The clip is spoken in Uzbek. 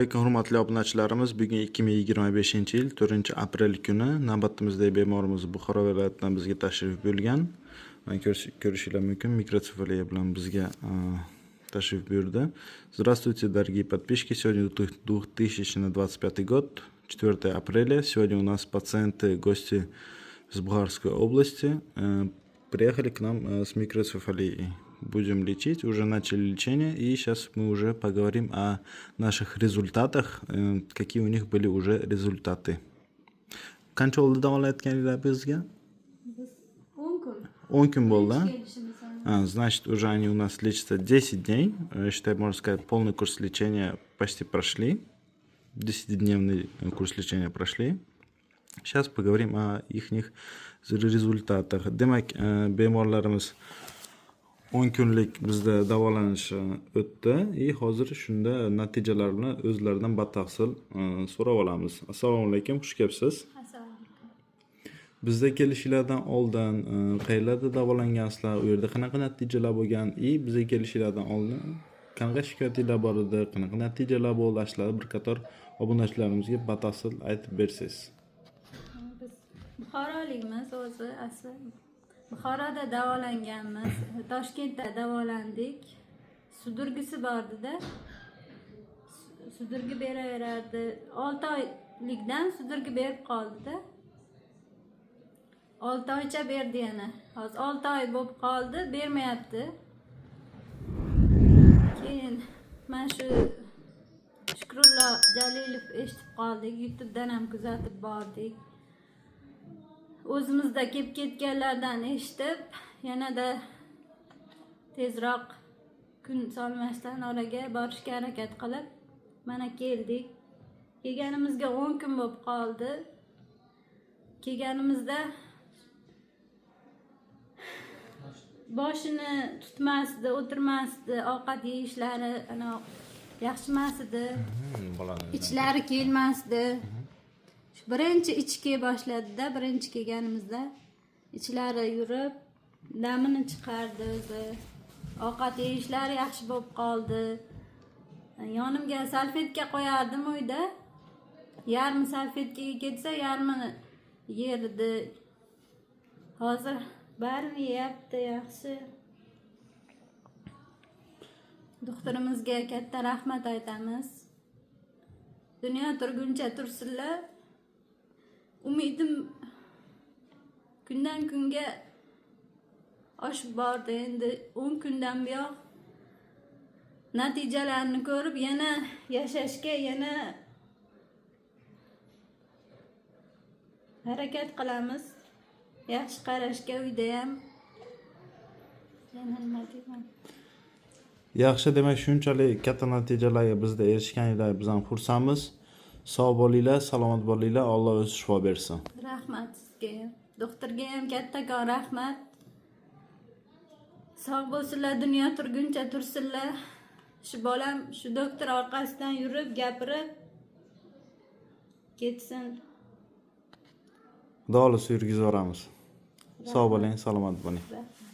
Alaykum, hurmatli obunachilarimiz. Bugun 2025-yil 4-aprel kuni navbatimizdagi bemorimiz Buxoro viloyatidan bizga tashrif buyurgan. Mana ko'rishinglar mumkin, mikrosefaliya bilan bizga tashrif buyurdi. Здравствуйте, дорогие подписчики. Сегодня 2025 год, 4 апреля. Сегодня у нас пациенты, гости с Бухарской области, приехали к нам с микроцефалией. Будем лечить, уже начали лечение, и сейчас мы уже поговорим о наших результатах, какие у них были уже результаты. Qancha bo'ldi davolayotganinglar bizga? Biz 10 kun. 10 kun bo'ldi, a? Birinchi kelishimiz. А, значит, уже они у нас лечатся 10 дней. Считай, можно сказать, полный курс лечения почти прошли. 10-дневный курс лечения прошли. Сейчас поговорим о их результатах. Demak, bemorlarimiz 10 kunlik bizda davolanishi o'tdi и hozir shunda natijalar bilan o'zlaridan batafsil so'rab olamiz. Assalomu alaykum, xush kelibsiz. Assalomu alaykum. Bizda kelishinglardan oldin qayerlarda davolangansizlar, u yerda qanaqa natijalar bo'lgan и bizga kelishinglardan oldin qanaqa shikoyatinglar bor edi, qanaqa natijalar bo'ldi, shularni bir qator obunachilarimizga batafsil aytib bersangiz. Biz Buxorolikmiz o'zi asli. Buxoroda davolanganmiz. Toshkentda davolandik. Судороги si bor-edi. Судороги beraverardi. 6 oylikdan судороги berib qoldi-da. 6 oycha berdi yana. Hozir 6 oy bo'lib qoldi, bermayapti. Keyin mana shu Shukrullo Jalilov eshitib qoldik, YouTube'dan ham kuzatib bordik. O'zimizda kelib ketganlardan eshitib, yanada tezroq kun solmasdan oraga borishga harakat qilib, mana keldik. Kelganimizga 10 kun bo'lib qoldi. Kelganimizda boshini tutmasdi, o'tirmasdi, ovqat yeyishlari ana yaxshi emas edi. Bolani Ichlari kelmasdi. Shu birinchi ichi kela boshladida, birinchi kelganimizda ichlari yurib, damini chiqardi o'zi. Ovqat yeyishlari yaxshi bo'lib qoldi. Yonimga salfetka qo'yardim uyda. Yarmi salfetkaga ketsa, yarmini yerdi. Hozir barini yeyapti, yaxshi. Doktorimizga katta rahmat aytamiz. Dunyo turguncha tursinlar. Umidim kundan kunga oshib bordi. Endi 10 kundan buyoq natijalarini ko'rib yana yashashga, yana harakat qilamiz. Yaxshi qarashga uyda ham. Yana nima deyman? Yaxshi, demak, shunchalik katta natijalarga bizda erishganinglar biz ham xursandmiz. Sog' bo'linglar, salomat bo'linglar, Alloh o'zi shifo bersin. Rahmat sizga ham. Doktorga ham kattakon rahmat. Sog' bo'lsinlar, dunyo turguncha tursinlar. Shu bolam shu doktor orqasidan yurib, gapirib ketsin. Xudo xohlasa yurgizib yuboramiz. Sog' bo'ling, salomat bo'ling. Rahmat.